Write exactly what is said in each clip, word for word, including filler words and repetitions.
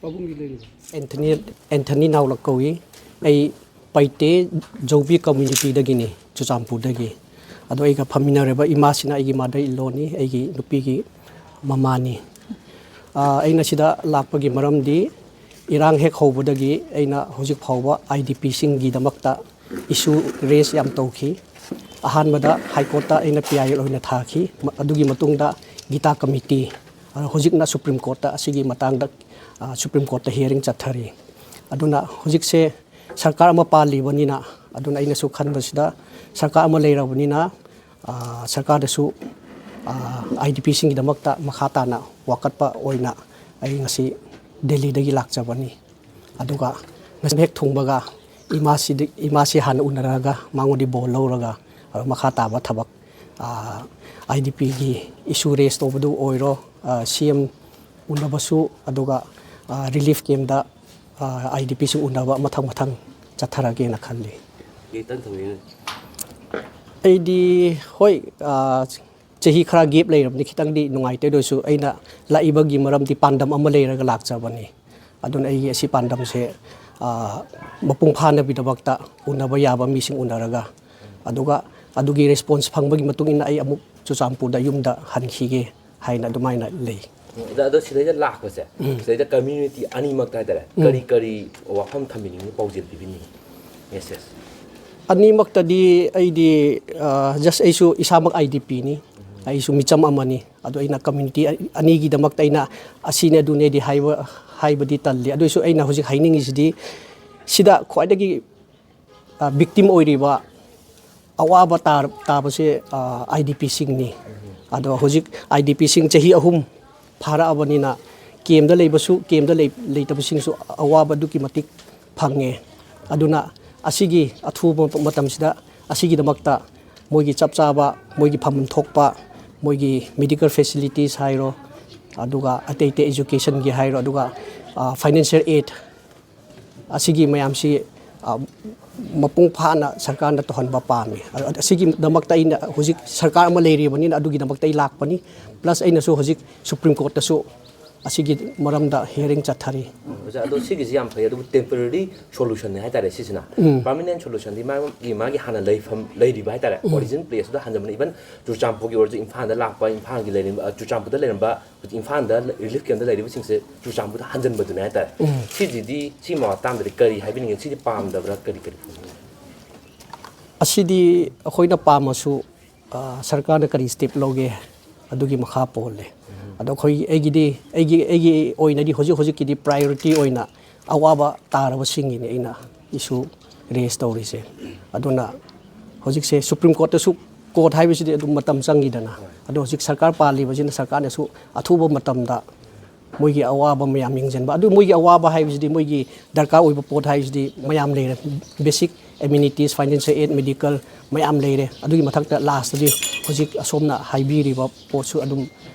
ꯄꯥꯕꯨꯡꯒꯤ ꯂꯩꯔꯤꯕ? ꯑꯦꯟꯊꯅꯤ, ꯑꯦꯟꯊꯅꯤ ꯅꯥꯎꯂꯛ ꯀꯧꯏ꯫ ꯑꯩ ꯄꯩꯇꯦ ꯖꯧꯕꯤ ꯀꯝꯃ꯭ꯌꯨꯅꯤꯇꯤꯗꯒꯤꯅꯤ, ꯆꯨꯔꯆꯥꯟꯄꯨꯔꯗꯒꯤ꯫ ꯑꯗꯣ ꯑꯩꯒ ꯐꯝꯃꯤꯟꯅꯔꯤꯕ ꯏꯃꯥꯁꯤꯅ ꯑꯩꯒꯤ ꯃꯥꯗꯔ ꯏꯟ ꯂꯣꯅꯤ, ꯑꯩꯒꯤ ꯅꯨꯄꯤꯒꯤ ꯃꯃꯥꯅꯤ꯫ ꯑꯥ, ꯑꯩꯅ ꯁꯤꯗ ꯂꯥꯛꯄꯒꯤ ꯃꯔꯝꯗꯤ ꯏꯔꯥꯡ ꯍꯦꯛ ꯍꯧꯕꯗꯒꯤ ꯑꯩꯅ ꯍꯧꯖꯤꯛ ꯐꯥꯎꯕ ꯑꯥꯏ ꯗꯤ ꯄꯤꯁꯤꯡꯒꯤꯗꯃꯛꯇ ꯏꯁꯨ ꯔꯦꯁ ꯌꯥꯝ ꯇꯧꯈꯤ꯫ ꯑꯍꯥꯟꯕꯗ ꯍꯥꯏ ꯀꯣꯔꯠꯇ ꯑꯩꯅ ꯄꯤ ꯑꯥꯏ ꯑꯦꯜ ꯑꯣꯏꯅ ꯊꯥꯈꯤ꯫ ꯃ-, ꯑꯗꯨꯒꯤ ꯃꯇꯨꯡꯗ ꯒꯤꯇꯥ ꯀꯃꯤꯇꯤ, ꯑꯗꯣ ꯍꯧꯖꯤꯛꯅ ꯁꯨꯄ꯭ꯔꯤꯝ ꯀꯣꯔꯠꯇ, ꯑꯁꯤꯒꯤ ꯃꯇꯥꯡꯗ, ꯑ, ꯁꯨꯄ꯭ꯔꯤꯝ ꯀꯣꯔꯠꯇ ꯍꯤꯌꯔꯤꯡ ꯆꯠꯊꯔꯤ꯫ ꯑꯗꯨꯅ ꯍꯧꯖꯤꯛꯁꯦ ꯁꯔꯀꯥꯔ ꯑꯃ ꯄꯥꯜꯂꯤꯕꯅꯤꯅ, ꯑꯗꯨꯅ ꯑꯩꯅꯁꯨ ꯈꯟꯕꯁꯤꯗ ꯁꯔꯀꯥꯔ ꯑꯃ ꯂꯩꯔꯕꯅꯤꯅ, ꯑ, ꯁꯔꯀꯥꯔꯗꯁꯨ, ꯑ, ꯑꯥꯏ ꯗꯤ ꯄꯤꯁꯤꯡꯒꯤꯗꯃꯛꯇ ꯃꯈꯥ ꯇꯥꯅ ꯋꯥꯀꯠꯄ ꯑꯣꯏꯅ ꯑꯩ ꯉꯁꯤ ꯗꯦꯜꯂꯤꯗꯒꯤ ꯂꯥꯛꯆꯕꯅꯤ꯫ ꯑꯗꯨꯒ ꯉꯁꯤ ꯍꯦꯛ ꯊꯨꯡꯕꯒ ꯏꯃꯥꯁꯤꯗꯤ, ꯏꯃꯥꯁꯤ ꯍꯥꯟꯅ ꯎꯅꯔꯒ ꯃꯉꯣꯟꯗꯤ ꯕꯣꯔ ꯂꯧꯔꯒ, ꯑ, ꯃꯈꯥ ꯇꯥꯕ ꯊꯕꯛ, ꯑ, ꯑꯥꯏ ꯗꯤ ꯄꯤꯒꯤ ꯏꯁꯨ ꯔꯦꯁ ꯇꯧꯕꯗꯨ ꯑꯣꯏꯔꯣ, ꯑ, ꯁꯤ ꯑꯦꯝ ꯎꯅꯕꯁꯨ, ꯑꯗꯨꯒ, ꯑ, ꯔꯤꯂꯤꯐ ꯀꯦꯝꯗ, ꯑ, ꯑꯥꯏ ꯗꯤ ꯄꯤꯁꯤꯡ ꯎꯅꯕ ꯃꯊꯪ ꯃꯊꯪ ꯆꯠꯊꯔꯒꯦꯅ ꯈꯜꯂꯤ꯫ ꯀꯩ ꯇꯟ ꯊꯝꯃꯤꯅꯣ? ꯑꯩꯗꯤ, ꯍꯣꯏ, ꯑ, ꯆꯍꯤ ꯈꯔ ꯒꯦꯞ ꯂꯩꯔꯕꯗꯤ ꯈꯤꯇꯪꯗꯤ ꯅꯨꯡꯉꯥꯏꯇꯦ꯫ ꯑꯗꯨ ꯑꯣꯏꯔꯁꯨ ꯑꯩꯅ ꯂꯥꯛꯏꯕꯒꯤ ꯃꯔꯝꯗꯤ ꯄꯥꯟꯗꯝ ꯑꯃ ꯂꯩꯔꯒ ꯂꯥꯛꯆꯕꯅꯤ꯫ ꯑꯗꯨꯅ ꯑꯩꯒꯤ ꯑꯁꯤ ꯄꯥꯟꯗꯝꯁꯦ, ꯑ, ꯃꯄꯨꯡ ꯐꯥꯅꯕꯒꯤꯗꯃꯛꯇ ꯎꯅꯕ ꯌꯥꯕ ꯃꯤꯁꯤꯡ ꯎꯅꯔꯒ, ꯑꯗꯨꯒ ꯑꯗꯨꯒꯤ ꯔꯦꯁꯄꯣꯟꯁ ꯐꯪꯕꯒꯤ ꯃꯇꯨꯡ ꯏꯟꯅ ꯑꯩ ꯑꯃꯨꯛ ꯆꯨꯔꯆꯥꯟꯄꯨꯔꯗ ꯌꯨꯝꯗ ꯍꯟꯈꯤꯒꯦ ꯍꯥꯏꯅ ꯑꯗꯨꯃꯥꯏꯅ ꯂꯩ꯫ ꯑꯗ, ꯑꯗꯣ ꯁꯤꯗꯩꯗ ꯂꯥꯛꯄꯁꯦ, ꯎꯝ꯫ ꯁꯤꯗꯩꯗ ꯀꯝꯃ꯭ꯌꯨꯅꯤꯇꯤ ꯑꯅꯤꯃꯛꯇ ꯍꯥꯏꯇꯥꯔꯦ, ꯎꯝ꯫ ꯀꯔꯤ ꯀꯔꯤ ꯋꯥꯐꯝ ꯊꯝꯕꯤꯅꯤꯡꯉꯤ, ꯄꯥꯎꯖꯦꯜ ꯄꯤꯕꯤꯅꯤꯡꯉꯤ, ꯃꯦꯁꯦꯖ? ꯑꯅꯤꯃꯛꯇꯗꯤ ꯑꯩꯗꯤ, ꯑ, ꯖꯁ ꯑꯩꯁꯨ ꯏꯁꯥꯃꯛ ꯑꯥꯏ ꯗꯤ ꯄꯤꯅꯤ, ꯑꯩꯁꯨ ꯃꯤꯆꯝ ꯑꯃꯅꯤ꯫ ꯑꯗꯣ ꯑꯩꯅ ꯀꯝꯃ꯭ꯌꯨꯅꯤꯇꯤ ꯑꯅꯤꯒꯤꯗꯃꯛꯇ ꯑꯩꯅ ꯑꯁꯤꯅꯦ ꯑꯗꯨꯅꯦꯗꯤ ꯍꯥꯏꯕ, ꯍꯥꯏꯕꯗꯤ ꯇꯜꯂꯤ꯫ ꯑꯗꯨ ꯑꯣꯏꯔꯁꯨ ꯑꯩꯅ ꯍꯧꯖꯤꯛ ꯍꯥꯏꯅꯤꯡꯉꯤꯁꯤꯗꯤ ꯁꯤꯗ ꯈ꯭ꯋꯥꯏꯗꯒꯤ, ꯑ, ꯚꯤꯛꯇꯤꯝ ꯑꯣꯏꯔꯤꯕ, ꯑꯋꯥꯕ ꯇꯥꯔ-, ꯇꯥꯕꯁꯦ, ꯑ, ꯑꯥꯏ ꯗꯤ ꯄꯤꯁꯤꯡꯅꯤ꯫ ꯑꯗꯣ ꯍꯧꯖꯤꯛ ꯑꯥꯏ ꯗꯤ ꯄꯤꯁꯤꯡ ꯆꯍꯤ ꯑꯍꯨꯝ ꯐꯥꯔꯛꯑꯕꯅꯤꯅ ꯀꯦꯝꯗ ꯂꯩꯕꯁꯨ, ꯀꯦꯝꯗ ꯂꯩ-, ꯂꯩꯇꯕꯁꯤꯡꯁꯨ ꯑꯋꯥꯕ ꯑꯗꯨꯛꯀꯤ ꯃꯇꯤꯛ ꯐꯪꯉꯦ꯫ ꯑꯗꯨꯅ ꯑꯁꯤꯒꯤ ꯑꯊꯨꯕ ꯃꯇꯝꯁꯤꯗ ꯑꯁꯤꯒꯤꯗꯃꯛꯇ ꯃꯣꯏꯒꯤ ꯆꯞ ꯆꯥꯕ, ꯃꯣꯏꯒꯤ ꯐꯝꯐꯝ ꯊꯣꯛꯄ, ꯃꯣꯏꯒꯤ ꯃꯦꯗꯤꯀꯦꯜ ꯐꯦꯁꯤꯂꯤꯇꯤꯁ ꯍꯥꯏꯔꯣ, ꯑꯗꯨꯒ ꯑꯇꯩ ꯑꯇꯩ ꯑꯦꯖꯨꯀꯦꯁꯟꯒꯤ ꯍꯥꯏꯔꯣ, ꯑꯗꯨꯒ, ꯑ, ꯐꯥꯏꯅꯥꯟꯁꯤꯌꯦꯜ ꯑꯦꯗ, ꯑꯁꯤꯒꯤ ꯃꯌꯥꯝꯁꯤ ꯑ, ꯃꯄꯨꯡ ꯐꯥꯅ ꯁꯔꯀꯥꯔꯅ ꯇꯧꯍꯟꯕ ꯄꯥꯝꯃꯤ꯫ ꯑ-, ꯑꯁꯤꯒꯤꯗꯃꯛꯇ ꯑꯩꯅ ꯍꯧꯖꯤꯛ ꯁꯔꯀꯥꯔ ꯑꯃ ꯂꯩꯔꯤꯕꯅꯤꯅ ꯑꯗꯨꯒꯤꯗꯃꯛꯇ ꯑꯩ ꯂꯥꯛꯄꯅꯤ꯫ Plus ꯑꯩꯅꯁꯨ ꯍꯧꯖꯤꯛ Supreme Courtꯇꯁꯨ ꯑꯁꯤꯒꯤ ꯃꯔꯝꯗ hearing ꯆꯠꯊꯔꯤ꯫ ꯑꯣꯖꯥ, ꯑꯗꯣ ꯁꯤꯒꯤꯁꯤ ꯌꯥꯝ ꯐꯩ, ꯑꯗꯨꯕꯨ temporary solutionꯅꯦ ꯍꯥꯏꯇꯥꯔꯦ ꯁꯤꯁꯤꯅ꯫ Permanent solutionꯗꯤ ꯃꯥꯒꯤ, ꯃꯥꯒꯤ ꯍꯥꯟꯅ ꯂꯩꯐꯝ, ꯂꯩꯔꯤꯕ ꯍꯥꯏꯇꯥꯔꯦ, origin placeꯇꯨꯗ ꯍꯟꯖꯟꯕꯅ, even ꯆꯨꯔꯆꯥꯟꯄꯨꯔꯒꯤ ꯑꯣꯏꯔꯁꯨ ꯏꯝꯐꯥꯜꯗ ꯂꯥꯛꯄ, ꯏꯝꯐꯥꯜꯒꯤ ꯂꯩꯔꯤꯕ, ꯆꯨꯔꯆꯥꯟꯄꯨꯔꯗ ꯂꯩꯔꯝꯕ, ꯍꯧꯖꯤꯛ ꯏꯝꯐꯥꯜꯗ relief campꯇ ꯂꯩꯔꯤꯕꯁꯤꯡꯁꯦ ꯆꯨꯔꯆꯥꯟꯄꯨꯔꯗ ꯍꯟꯖꯟꯕꯗꯨꯅꯦ ꯍꯥꯏꯇꯥꯔꯦ꯫ ꯁꯤꯁꯤꯗꯤ, ꯁꯤ ꯃꯇꯥꯡꯗꯗꯤ ꯀꯔꯤ ꯍꯥꯏꯕꯤꯅꯤꯡꯉꯦ? ꯁꯤꯗꯤ ꯄꯥꯝꯗꯕ꯭ꯔꯥ? ꯀꯔꯤ ꯀꯔꯤ ꯐꯣꯡꯅꯤꯡꯉꯤ? ꯑꯁꯤꯗꯤ ꯑꯩꯈꯣꯏꯅ ꯄꯥꯝꯃꯁꯨ, ꯑ, ꯁꯔꯀꯥꯔꯅ ꯀꯔꯤ step ꯂꯧꯒꯦ ꯑꯗꯨꯒꯤ ꯃꯈꯥ ꯄꯣꯜꯂꯦ꯫ ꯑꯗꯣ ꯑꯩꯈꯣꯏ, ꯑꯩꯒꯤꯗꯤ, ꯑꯩꯒꯤ, ꯑꯩꯒꯤ ꯑꯣꯏꯅꯗꯤ ꯍꯧꯖꯤꯛ ꯍꯧꯖꯤꯛꯀꯤꯗꯤ priority ꯑꯣꯏꯅ ꯑꯋꯥꯕ ꯇꯥꯔꯕꯁꯤꯡꯒꯤꯅꯤ ꯑꯩꯅ issue raise ꯇꯧꯔꯤꯁꯦ꯫ ꯑꯗꯨꯅ ꯍꯧꯖꯤꯛꯁꯦ Supreme Courtꯇꯁꯨ, court ꯍꯥꯏꯕꯁꯤꯗꯤ ꯑꯗꯨꯝ ꯃꯇꯝ ꯆꯪꯉꯤꯗꯅ꯫ ꯑꯗꯣ ꯍꯧꯖꯤꯛ ꯁꯔꯀꯥꯔ ꯄꯥꯜꯂꯤꯕꯁꯤꯅ ꯁꯔꯀꯥꯔꯅꯁꯨ ꯑꯊꯨꯕ ꯃꯇꯝꯗ ꯃꯣꯏꯒꯤ ꯑꯋꯥꯕ ꯃꯌꯥꯝ ꯌꯦꯡꯁꯤꯟꯕ꯫ ꯑꯗꯨ ꯃꯣꯏꯒꯤ ꯑꯋꯥꯕ ꯍꯥꯏꯕꯁꯤꯗꯤ ꯃꯣꯏꯒꯤ ꯗꯔꯀꯥꯔ ꯑꯣꯏꯕ ꯄꯣꯠ ꯍꯥꯏꯕꯁꯤꯗꯤ ꯃꯌꯥꯝ ꯂꯩꯔꯦ꯫ Basic amenities, financial aid, medical ꯃꯌꯥꯝ ꯂꯩꯔꯦ꯫ ꯑꯗꯨꯒꯤ ꯃꯊꯛꯇ lastꯇꯗꯤ ꯍꯧꯖꯤꯛ ꯑꯁꯣꯝꯅ ꯍꯥꯏꯕꯤꯔꯤꯕ ꯄꯣꯠꯁꯨ ꯑꯗꯨꯝ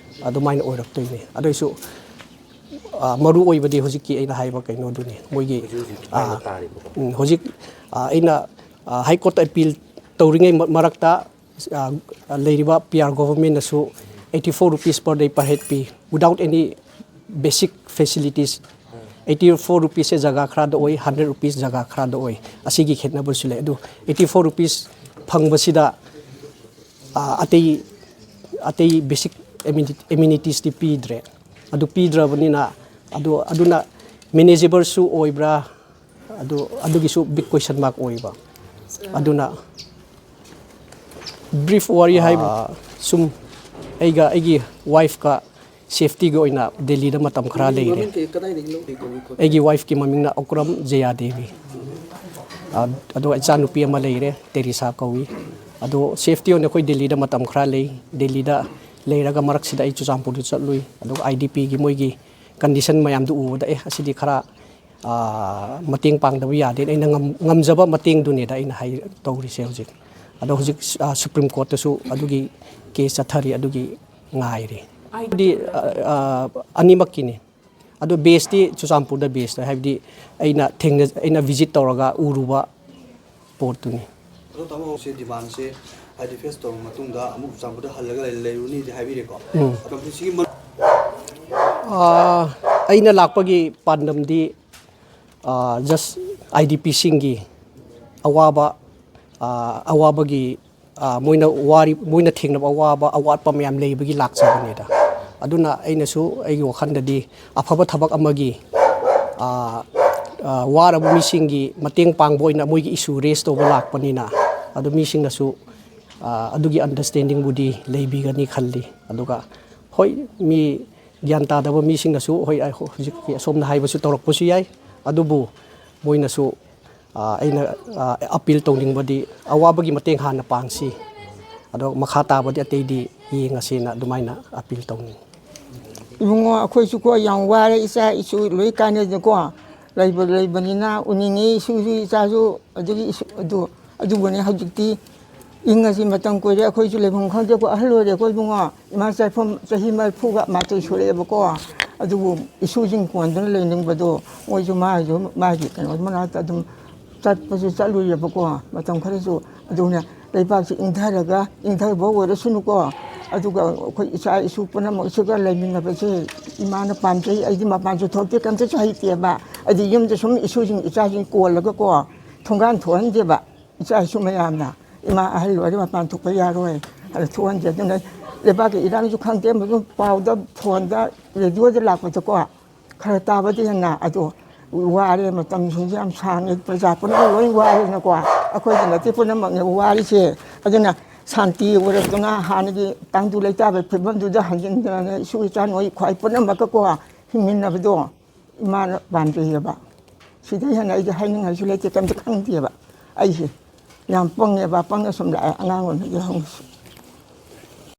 ꯑꯗꯨꯃꯥꯏꯅ ꯑꯣꯏꯔꯛꯇꯣꯏꯅꯤ꯫ ꯑꯗꯨꯏꯁꯨ, ꯑ, ꯃꯔꯨ ꯑꯣꯏꯕꯗꯤ ꯍꯧꯖꯤꯛꯀꯤ ꯑꯩꯅ ꯍꯥꯏꯕ ꯀꯩꯅꯣꯗꯨꯅꯤ, ꯃꯣꯏꯒꯤ, ꯍꯧꯖꯤꯛ ꯍꯧꯖꯤꯛ ꯑ, ꯐꯥꯏꯜꯗ ꯇꯥꯔꯤꯕꯀꯣ꯫ ꯎꯝ, ꯍꯧꯖꯤꯛ, ꯑ, ꯑꯩꯅ, ꯑ, High Courtꯇ appeal ꯇꯧꯔꯤꯉꯩ ꯃ-, ꯃꯔꯛꯇ, ꯑ, ꯂꯩꯔꯤꯕ P R governmentꯅꯁꯨ eighty four rupees per day per head ꯄꯤ, without any basic facilities꯫ Eighty four rupeesꯁꯦ ꯖꯒꯥ ꯈꯔꯗ ꯑꯣꯏ, hundred rupees ꯖꯒꯥ ꯈꯔꯗ ꯑꯣꯏ꯫ ꯑꯁꯤꯒꯤ ꯈꯦꯠꯅꯕꯁꯨ ꯂꯩ꯫ ꯑꯗꯨ eighty four rupees ꯐꯪꯕꯁꯤꯗ, ꯑ, ꯑꯇꯩ, ꯑꯇꯩ basic ameni-, amenitiesꯇꯤ ꯄꯤꯗ꯭ꯔꯦ꯫ ꯑꯗꯨ ꯄꯤꯗ꯭ꯔꯕꯅꯤꯅ, ꯑꯗꯨ, ꯑꯗꯨꯅ manageableꯁꯨ ꯑꯣꯏꯕ꯭ꯔꯥ? ꯑꯗꯨ, ꯑꯗꯨꯒꯤꯁꯨ big question mark ꯑꯣꯏꯕ꯫ ꯑꯗꯨꯅ brief ꯋꯥꯔꯤ ꯍꯥꯏꯕ, ꯁꯨꯝ ꯑꯩꯒ ꯑꯩꯒꯤ wifeꯀ safetyꯒꯤ ꯑꯣꯏꯅ ꯗꯦꯜꯂꯤꯗ ꯃꯇꯝ ꯈꯔ ꯂꯩꯔꯦ꯫ ꯃꯃꯤꯡ ꯀꯩ, ꯀꯗꯥꯏꯗꯒꯤ ꯂꯧꯔꯤꯅꯣ? ꯑꯩꯒꯤ wifeꯀꯤ ꯃꯃꯤꯡꯅ ꯑꯣꯀ꯭ꯔꯝ ꯖꯌꯥꯗꯦꯕꯤ꯫ ꯑ, ꯑꯗꯨꯒ ꯏꯆꯥꯅꯨꯄꯤ ꯑꯃ ꯂꯩꯔꯦ, ꯇꯦꯔꯤꯁꯥ ꯀꯧꯏ꯫ ꯑꯗꯣ safety ꯑꯣꯏꯅ ꯑꯩꯈꯣꯏ ꯗꯦꯜꯂꯤꯗ ꯃꯇꯝ ꯈꯔ ꯂꯩ꯫ ꯗꯦꯜꯂꯤꯗ ꯂꯩꯔꯒ ꯃꯔꯛꯁꯤꯗ ꯑꯩ ꯆꯨꯔꯆꯥꯟꯄꯨꯔꯗ ꯆꯠꯂꯨꯏ꯫ ꯑꯗꯨꯒ IDPꯒꯤ ꯃꯣꯏꯒꯤ condition ꯃꯌꯥꯝꯗꯨ ꯎꯕꯗ, ꯑꯦ, ꯑꯁꯤꯗꯤ ꯈꯔ, ꯑ, ꯃꯇꯦꯡ ꯄꯥꯡꯗꯕ ꯌꯥꯗꯦ꯫ ꯑꯩꯅ ꯉꯝ-, ꯉꯝꯖꯕ ꯃꯇꯦꯡꯗꯨꯅꯦꯗ ꯑꯩꯅ ꯍꯥꯏ-, ꯇꯧꯔꯤꯁꯦ ꯍꯧꯖꯤꯛ꯫ ꯑꯗꯣ ꯍꯧꯖꯤꯛ, ꯑ, Supreme Courtꯇꯁꯨ ꯑꯗꯨꯒꯤ case ꯆꯠꯊꯔꯤ, ꯑꯗꯨꯒꯤ ꯉꯥꯏꯔꯤ꯫ ꯍꯥꯏꯗꯤ, ꯑ, ꯑ, ꯑꯅꯤꯃꯛꯀꯤꯅꯤ꯫ ꯑꯗꯣ ꯕꯦꯁꯇꯤ ꯆꯨꯔꯆꯥꯟꯄꯨꯔꯗ ꯕꯦꯁꯇ, ꯍꯥꯏꯕꯗꯤ ꯑꯩꯅ ꯊꯦꯡꯅ ꯑꯩꯅ ꯚꯤꯖꯤꯠ ꯇꯧꯔꯒ ꯎꯔꯨꯕ ꯄꯣꯠꯇꯨꯅꯤ꯫ ꯑꯗꯣ ꯇꯥꯃꯣ, ꯍꯧꯖꯤꯛ ꯗꯤꯃꯥꯟꯁꯦ ꯍꯥꯏꯗꯤ ꯐꯦꯁ ꯇꯧꯔꯕ ꯃꯇꯨꯡꯗ ꯑꯃꯨꯛ ꯆꯥꯟꯄꯨꯔꯗ ꯍꯜꯂꯒ ꯂꯩ- ꯂꯩꯔꯨꯅꯤ ꯍꯥꯏꯕꯤꯔꯦꯀꯣ꯫ ꯎꯝ꯫ ꯑꯗꯣ ꯍꯧꯖꯤꯛꯁꯤꯒꯤ ꯃ- ꯑꯥ, ꯑꯩꯅ ꯂꯥꯛꯄꯒꯤ ꯄꯥꯟꯗꯝꯗꯤ, ꯑꯥ, ꯖꯁ ꯑꯥꯏ ꯗꯤ ꯄꯤꯁꯤꯡꯒꯤ ꯑꯋꯥꯕ, ꯑꯥ, ꯑꯋꯥꯕꯒꯤ, ꯑꯥ, ꯃꯣꯏꯅ ꯋꯥꯔꯤ ꯃꯣꯏꯅ ꯊꯦꯡꯅꯕ ꯑꯋꯥꯕ ꯑꯋꯥꯠꯄ ꯃꯌꯥꯝ ꯂꯩꯕꯒꯤ ꯂꯥꯛꯆꯕꯅꯤꯗ꯫ ꯑꯗꯨꯅ ꯑꯩꯅꯁꯨ ꯑꯩꯒꯤ ꯋꯥꯈꯜꯗꯗꯤ ꯑꯐꯕ ꯊꯕꯛ ꯑꯃꯒꯤ, ꯑꯥ, ꯑꯥ, ꯋꯥꯔꯕ ꯃꯤꯁꯤꯡꯒꯤ ꯃꯇꯦꯡ ꯄꯥꯡꯕ ꯑꯣꯏꯅ ꯃꯣꯏꯒꯤ ꯏꯁꯨ ꯔꯦꯁ ꯇꯧꯕ ꯂꯥꯛꯄꯅꯤꯅ, ꯑꯗꯨ ꯃꯤꯁꯤꯡꯅꯁꯨ, ꯑꯥ, ꯑꯗꯨꯒꯤ ꯑꯟꯗꯔꯁꯇꯦꯟꯗꯤꯡꯕꯨꯗꯤ ꯂꯩꯕꯤꯒꯅꯤ ꯈꯜꯂꯤ꯫ ꯑꯗꯨꯒ ꯍꯣꯏ, ꯃꯤ ꯒ꯭ꯌꯥꯟ ꯇꯥꯗꯕ ꯃꯤꯁꯤꯡꯅꯁꯨ ꯍꯣꯏ, ꯑꯩ ꯍꯧꯖꯤꯛꯀꯤ ꯑꯁꯣꯝꯅ ꯍꯥꯏꯕꯁꯨ ꯇꯧꯔꯛꯄꯁꯨ ꯌꯥꯏ꯫ ꯑꯗꯨꯕꯨ ꯃꯣꯏꯅꯁꯨ, ꯑꯥ, ꯑꯩꯅ, ꯑꯥ, ꯑꯄꯤꯜ ꯇꯧꯅꯤꯡꯕꯗꯤ ꯑꯋꯥꯕꯒꯤ ꯃꯇꯦꯡ ꯍꯥꯟꯅ ꯄꯥꯡꯁꯤ, ꯑꯗꯣ ꯃꯈꯥ ꯇꯥꯕꯗꯤ ꯑꯇꯩꯗꯤ ꯌꯦꯡꯉꯁꯦꯅ ꯑꯗꯨꯃꯥꯏꯅ ꯑꯄꯤꯜ ꯇꯧꯅꯤꯡꯉꯤ꯫ ꯏꯕꯨꯡꯉꯣ, ꯑꯩꯈꯣꯏꯁꯨ ꯀꯣ ꯌꯥꯝ ꯋꯥꯔꯦ, ꯏꯆꯥ ꯏꯁꯨ ꯂꯣꯏ ꯀꯥꯏꯅꯗꯅꯀꯣ ꯂꯩꯕ ꯂꯩꯕꯅꯤꯅ ꯎꯅꯤꯡꯉꯤ ꯏꯁꯨꯁꯨ ꯏꯆꯥꯁꯨ꯫ ꯑꯗꯨꯒꯤ ꯏꯁꯨ ꯑꯗꯨ ꯑꯗꯨꯕꯨꯅꯦ ꯍꯧꯖꯤꯛꯇꯤ ꯏꯪꯉꯁꯤ ꯃꯇꯝ ꯀꯨꯏꯔꯦ꯫ ꯑꯩꯈꯣꯏꯁꯨ ꯂꯩꯐꯝ ꯈꯪꯗꯦꯀꯣ, ꯑꯍꯜ ꯑꯣꯏꯔꯦꯀꯣ ꯏꯕꯨꯡꯉꯣ꯫ ꯏꯃꯥ ꯆꯥꯛꯐꯝ ꯆꯍꯤ ꯃꯔꯤꯐꯨꯒ ꯃꯥꯊꯣꯏ ꯁꯨꯔꯛꯑꯦꯕꯀꯣ꯫ ꯑꯗꯨꯕꯨ ꯏꯁꯨꯁꯤꯡ ꯀꯣꯟꯗꯅ ꯂꯩꯅꯤꯡꯕꯗꯣ, ꯃꯣꯏꯁꯨ ꯃꯥꯒꯤꯁꯨ ꯃꯥꯒꯤ ꯀꯩꯅꯣ ꯃꯅꯥꯛꯇ ꯑꯗꯨꯝ ꯆꯠꯄꯁꯨ ꯆꯠꯂꯨꯏꯌꯦꯕꯀꯣ ꯃꯇꯝ ꯈꯔꯁꯨ꯫ ꯑꯗꯨꯅ ꯂꯩꯕꯥꯛꯁꯤ ꯏꯪꯊꯔꯒ, ꯏꯪꯊꯕ ꯑꯣꯏꯔꯁꯅꯨꯀꯣ꯫ ꯑꯗꯨꯒ ꯑꯩꯈꯣꯏ ꯏꯆꯥ ꯏꯁꯨ ꯄꯨꯝꯅꯃꯛꯁꯤꯒ ꯂꯩꯃꯤꯟꯅꯕꯁꯦ ꯏꯃꯥꯅ ꯄꯥꯝꯖꯩ꯫ ꯑꯩꯗꯤ ꯃꯄꯥꯟꯁꯨ ꯊꯣꯛꯇꯦ, ꯀꯩꯝꯇꯁꯨ ꯍꯩꯇꯦꯕ꯫ ꯑꯩꯗꯤ ꯌꯨꯝꯗ ꯁꯨꯝ ꯏꯁꯨꯁꯤꯡ ꯏꯆꯥꯁꯤꯡ ꯀꯣꯜꯂꯒꯀꯣ ꯊꯣꯡꯒꯥꯟ ꯊꯣꯛꯍꯟꯗꯦꯕ꯫ ꯏꯆꯥ ꯏꯁꯨ ꯃꯌꯥꯝꯅ, "ꯏꯃꯥ ꯑꯍꯜ ꯑꯣꯏꯔꯦ, ꯃꯄꯥꯟ ꯊꯣꯛꯄ ꯌꯥꯔꯣꯏ, ꯑꯗꯨ ꯊꯣꯛꯍꯟꯁꯦ"꯫ ꯑꯗꯨꯅ ꯂꯩꯕꯥꯛꯀꯤ ꯏꯔꯥꯡꯁꯨ ꯈꯪꯗꯦ, ꯑꯗꯨꯝ ꯄꯥꯎꯗ, ꯐꯣꯟꯗ, ꯔꯦꯗꯤꯑꯣꯗ ꯂꯥꯛꯄꯗꯀꯣ ꯈꯔ ꯇꯥꯕꯗꯤ ꯍꯦꯟꯅ꯫ ꯑꯗꯣ ꯋꯥꯔꯦ, ꯃꯇꯝꯁꯤꯡꯁꯦ ꯌꯥꯝ ꯁꯥꯡꯉꯦ, ꯄ꯭ꯔꯖꯥ ꯄꯨꯝꯅꯃꯛ ꯂꯣꯏ ꯋꯥꯔꯦꯅꯀꯣ꯫ ꯑꯩꯈꯣꯏꯗ ꯅꯠꯇꯦ, ꯄꯨꯝꯅꯃꯛꯅꯦ ꯋꯥꯔꯤꯁꯦ꯫ ꯑꯗꯨꯅ ꯁꯥꯟꯇꯤ ꯑꯣꯏꯔꯛꯇꯨꯅ ꯍꯥꯟꯅꯒꯤ ꯇꯥꯡꯗꯨ ꯂꯩꯇꯥꯕꯒꯤ ꯐꯤꯕꯝꯗꯨꯗ ꯍꯟꯖꯤꯟꯗꯅ ꯏꯁꯨ ꯏꯆꯥ ꯅꯣꯏ ꯈ꯭ꯋꯥꯏ ꯄꯨꯝꯅꯃꯛꯀꯀꯣ ꯍꯤꯡꯃꯤꯟꯅꯕꯗꯣ ꯏꯃꯥꯅ ꯄꯥꯝꯖꯩꯌꯦꯕ꯫ ꯁꯤꯗꯩ ꯍꯦꯟꯅ ꯑꯩꯗꯤ ꯍꯥꯏꯅꯤꯡꯉꯥꯏꯁꯨ ꯂꯩꯇꯦ, ꯀꯩꯝꯇ ꯈꯪꯗꯦꯕ꯫ ꯑꯩꯁꯦ ꯌꯥꯝ ꯄꯪꯉꯦꯕ, ꯄꯪꯅ ꯁꯨꯝ ꯂꯥꯛꯑꯦ ꯑꯉꯥꯡ ꯑꯣꯏꯔꯤꯉꯩꯗꯒꯤ ꯍꯧꯅꯁꯨ꯫